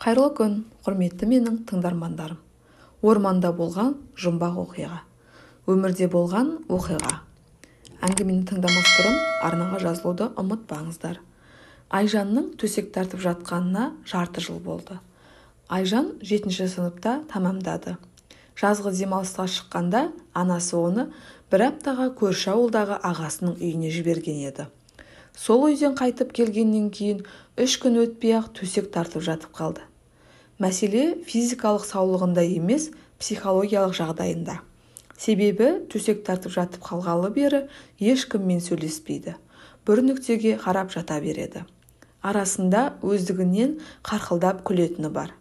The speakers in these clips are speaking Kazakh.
Қайырлы күн, құрметті менің тыңдармандарым. Орманда болған жұмбақ оқиға. Өмірде болған оқиға. Әңгімені тыңдамас бұрын арнаға жазылуды ұмытпаңыздар. Айжанның төсек тартып жатқанына жарты жыл болды. Айжан 7-ші сыныпта тамамдады. Жазғы демалысқа шыққанда анасы оны бір аптаға көрші ауылдағы ағасының үйіне жіберген еді. Сол үйден қайтып келгеннен кейін 3 күн өтпей-ақ төсек тартып жатып қалды. Мәселе физикалық саулығында емес, психологиялық жағдайында. Себебі төсек тартып жатып қалғалы бері ешкіммен сөйлеспейді. Бір нүктеге қарап жата береді. Арасында өздігінен қарқылдап күлетіні бар.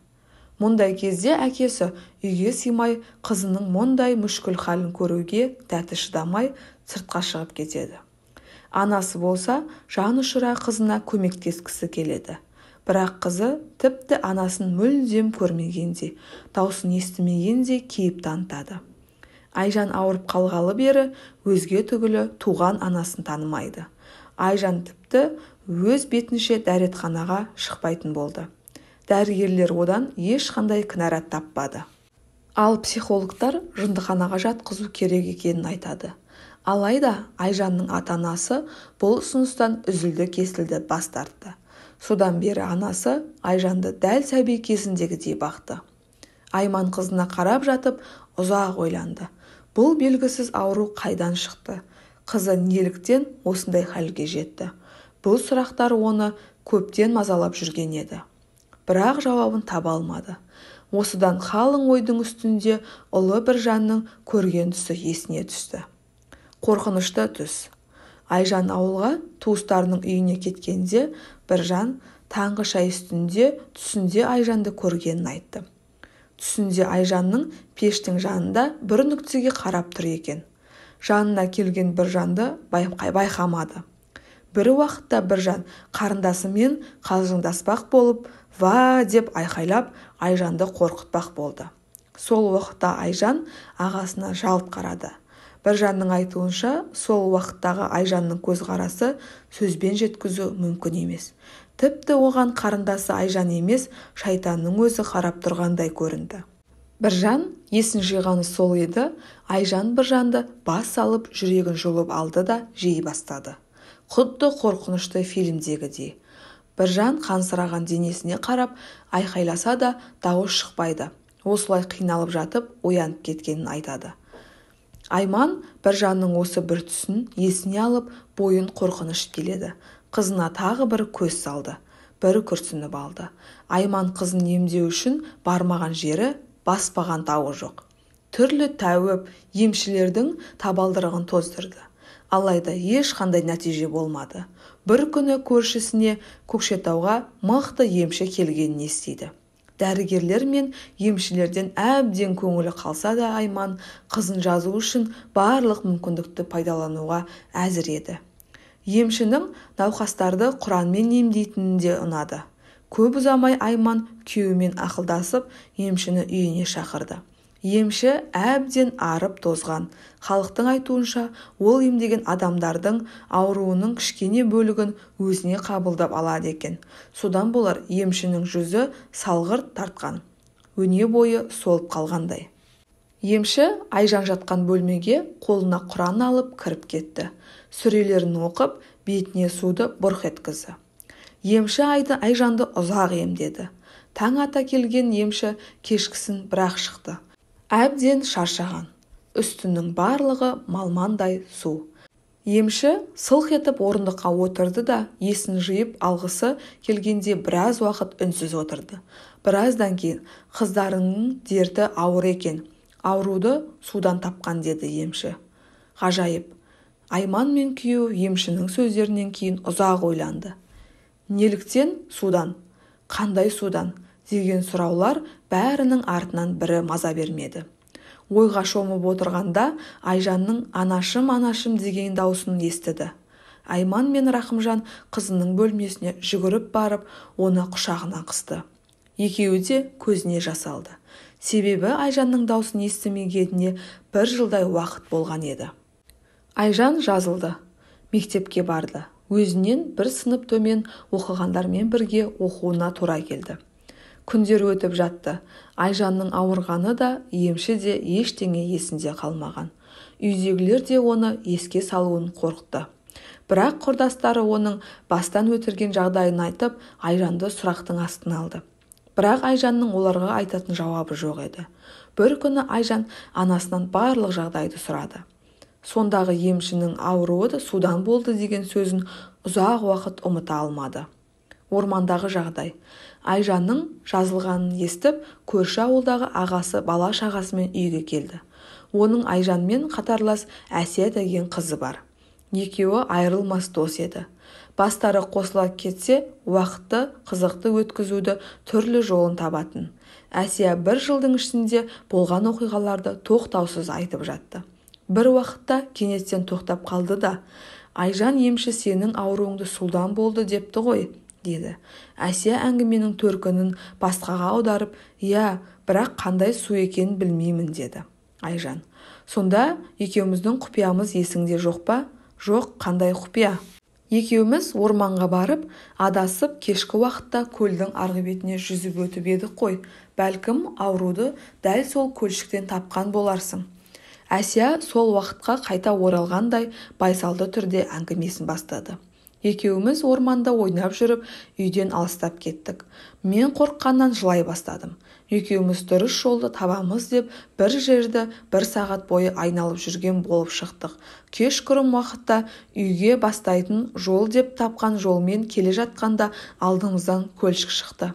Мұндай кезде әкесі үйге сыймай, қызының мұндай мүшкіл халін көруге дәті шыдамай сыртқа шығып кетеді. Анасы болса, жан ұшыра қызына көмектескісі келеді. Бірақ қызы тіпті анасын мүлдем көрмегендей, даусын естімегендей кейіп танытады. Айжан ауырып қалғалы бері өзге түгілі туған анасын танымайды. Айжан тіпті өз бетінше дәретханаға шықпайтын болды. Дәрігерлер одан ешқандай кінәрат таппады. Ал психологтар жындыханаға жатқызу керек екенін айтады. Алайда Айжанның ата-анасы бұл ұсыныстан үзілді-кесілді бас тартты. Содан бері анасы Айжанды дәл сәби кезіндегідей бақты. Айман қызына қарап жатып ұзақ ойланды. Бұл белгісіз ауру қайдан шықты? Қызы неліктен осындай халге жетті? Бұл сұрақтар оны көптен мазалап жүрген еді. Бірақ жауабын таба алмады. Осыдан қалың ойдың үстінде ұлы Біржанның көрген түсі есіне түсті. Қорқынышты түс. Айжан ауылға туыстарының үйіне кеткенде Біржан таңғы шай үстінде түсінде Айжанды көргенін айтты. Түсінде Айжанның пештің жанында бір нүктеге қарап тұр екен. Жанына келген Біржанды байқамады. Бір уақытта Біржан қарындасымен қалжыңдаспақ болып, «Ва!» деп айқайлап, Айжанды қорқытпақ болды. Сол уақытта Айжан ағасына жалт қарады. Біржанның айтуынша, сол уақыттағы Айжанның көзқарасы сөзбен жеткізу мүмкін емес. Тіпті оған қарындасы Айжан емес, шайтанның өзі қарап тұрғандай көрінді. Біржан есін жиғаны сол еді, Айжан Біржанды бас салып жүрегін жұлып алды да жей бастады. Құдды қорқынышты фильмдегідей. Біржан қансыраған денесіне қарап, айқайласа да дауыс шықпайды. Осылай қиналып жатып, оянып кеткенін айтады. Айман Біржанның осы бір түсін есіне алып, бойын қорқыныш келеді. Қызына тағы бір көз салды, бір күрсініп алды. Айман қызын емдеу үшін бармаған жері, баспаған тауы жоқ. Түрлі тәуіп, емшілердің табалдырығын тоздырды. Алайда ешқандай нәтиже болмады. Бір күні көршісіне Көкшетауға мықты емші келгенін естиді. Дәрігерлер мен емшілерден әбден көңілі қалса да Айман қызын жазу үшін барлық мүмкіндікті пайдалануға әзір еді. Емшінің науқастарды Құранмен емдейтіні де ұнады. Көп ұзамай Айман күйеуімен ақылдасып, емшіні үйіне шақырды. Емші әбден арып тозған. Халықтың айтуынша, ол емдеген адамдардың ауруының кішкене бөлігін өзіне қабылдап алады екен. Содан болар емшінің жүзі салғырт тартқан, өне бойы солып қалғандай. Емші Айжан жатқан бөлмеге қолына Құран алып кіріп кетті. Сүрелерін оқып, бетіне суды бұрқ еткізді. Емші Айжанды ұзақ емдеді. Таң ата келген емші кешкісін бірақ шықты. Әбден шаршаған. Үстінің барлығы малмандай су. Емші сылқ етіп орындыққа отырды да, есін жиып алғысы келгенде біраз уақыт үнсіз отырды. Біраздан кейін қыздарының дерті ауыр екен. Ауруды судан тапқан деді емші. Ғажайып. Айман мен күйеуі емшінің сөздерінен кейін ұзақ ойланды. Неліктен судан? Қандай судан? Деген сұраулар бәрінің артынан бірі маза бермеді. Ойға шомып отырғанда Айжанның анашым, анашым деген даусын естіді. Айман мен Рахымжан қызының бөлмесіне жүгіріп барып, оны құшағына қысты. Екеуі де көзіне жас алды. Себебі Айжанның даусын естімегеніне бір жылдай уақыт болған еді. Айжан жазылды. Мектепке барды. Өзінен бір сынып төмен оқығандармен бірге оқуына тура келді. Күндер өтіп жатты. Айжанның ауырғаны да, емші де ештеңе есінде қалмаған. Үйдегілер де оны еске салуын қорықты. Бірақ құрдастары оның бастан өтірген жағдайын айтып, Айжанды сұрақтың астына алды. Бірақ Айжанның оларға айтатын жауабы жоқ еді. Бір күні Айжан анасынан барлық жағдайды сұрады. Сондағы емшінің ауруы да судан болды деген сөзін ұзақ уақыт ұмыта алмады. Ормандағы жағдай. Айжанның жазылғанын естіп, көрші ауылдағы ағасы бала-шағасымен үйге келді. Оның Айжанмен қатарлас Әсия деген қызы бар. Екеуі айырылмас дос еді. Бастары қосыла кетсе, уақытты қызықты өткізуді түрлі жолын табатын. Әсия бір жылдың ішінде болған оқиғаларды тоқтаусыз айтып жатты. Бір уақытта кенеттен тоқтап қалды да, Айжан емші сенің ауруыңды судан болды депті ғой, деді. Әсия әңгіменің төркінін басқаға аударып, иә, бірақ қандай су екенін білмеймін, деді Айжан. Сонда екеуміздің құпиямыз есіңде жоқ па? Жоқ, қандай құпия? Екеуміз орманға барып, адасып кешкі уақытта көлдің арғы бетіне жүзіп өтіп едік қой. Бәлкім ауруды дәл сол көлшіктен тапқан боларсың. Әсия сол уақытқа қайта оралғандай байсалды түрде әңгімесін бастады. Екеуміз орманда ойнап жүріп, үйден алыстап кеттік. Мен қорыққаннан жылай бастадым. Екеуміз дұрыс жолды табамыз деп бір жерді бір сағат бойы айналып жүрген болып шықтық. Кешқұрым уақытта үйге бастайтын жол деп тапқан жолмен келе жатқанда алдымыздан көлшік шықты.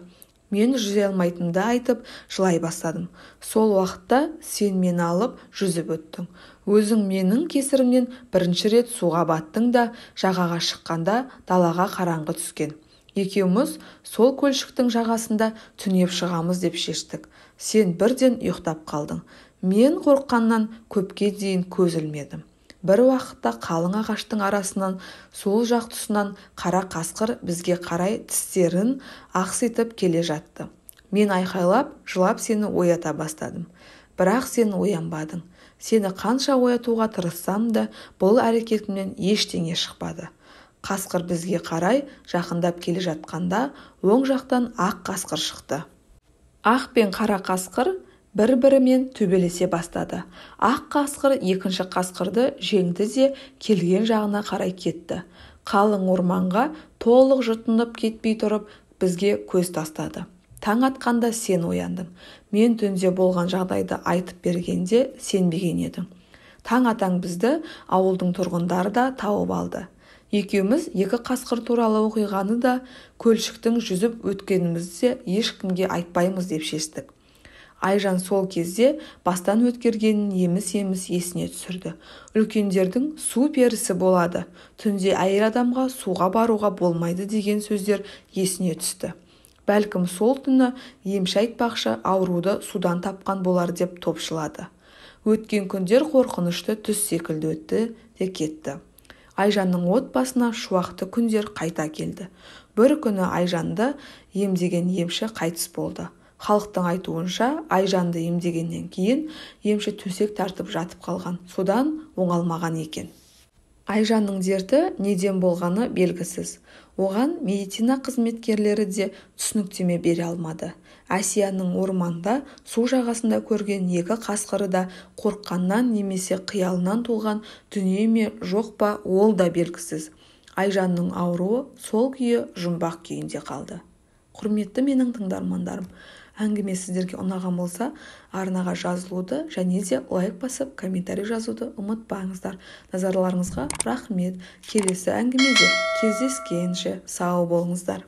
Мен жүзе алмайтынымды айтып, жылай бастадым. Сол уақытта сен мені алып жүзіп өттің. Өзің менің кесірімнен бірінші рет суға баттың да, жағаға шыққанда далаға қараңғы түскен. Екеуміз сол көлшіктің жағасында түнеп шығамыз деп шештік. Сен бірден ұйықтап қалдың. Мен қорыққаннан көпке дейін көз ілмедім. Бір уақытта қалың ағаштың арасынан сол жақ тұсынан қара қасқыр бізге қарай тістерін ақситып келе жатты. Мен айқайлап, жылап сені оята бастадым. Бірақ сен оянбадың. Сені қанша оятуға тырыссам да, бұл әрекетімнен ештеңе шықпады. Қасқыр бізге қарай жақындап келе жатқанда, оң жақтан ақ қасқыр шықты. Ақ пен қара қасқыр бір-бірімен төбелесе бастады. Ақ қасқыр екінші қасқырды жеңді де келген жағына қарай кетті. Қалың орманға толық жұтынып кетпей тұрып бізге көз тастады. Таң атқанда сен ояндың. Мен түнде болған жағдайды айтып бергенде сенбеген едің. Таң атаң бізді ауылдың тұрғындары да тауып алды. Екеуміз екі қасқыр туралы оқиғаны да, көлшіктің жүзіп өткенімізді де ешкімге айтпаймыз деп шештік. Айжан сол кезде бастан өткергенін еміс-еміс есіне түсірді. Үлкендердің су перісі болады, түнде әйел адамға суға баруға болмайды деген сөздер есіне түсті. Бәлкім сол түні емші айтпақшы ауруды судан тапқан болар деп топшылады. Өткен күндер қорқынышты түс секілді өтті де кетті. Айжанның отбасына шуақты күндер қайта келді. Бір күні Айжанды емдеген емші қайтыс болды. Халықтың айтуынша, Айжанды емдегеннен кейін емші төсек тартып жатып қалған, содан оңалмаған екен. Айжанның дерті неден болғаны белгісіз. Оған медицина қызметкерлері де түсініктеме бере алмады. Әсияның орманда су жағасында көрген екі қасқыры да қорыққаннан немесе қиялынан туған дүние ме жоқ па, ол да белгісіз. Айжанның ауруы сол күйі жұмбақ күйінде қалды. Құрметті менің тыңдармандарым, әңгіме сіздерге ұнаған болса, арнаға жазылуды және де лайк басып, комментарий жазуды ұмытпаңыздар. Назарларыңызға рахмет. Келесі әңгімеде кездескенше сау болыңыздар.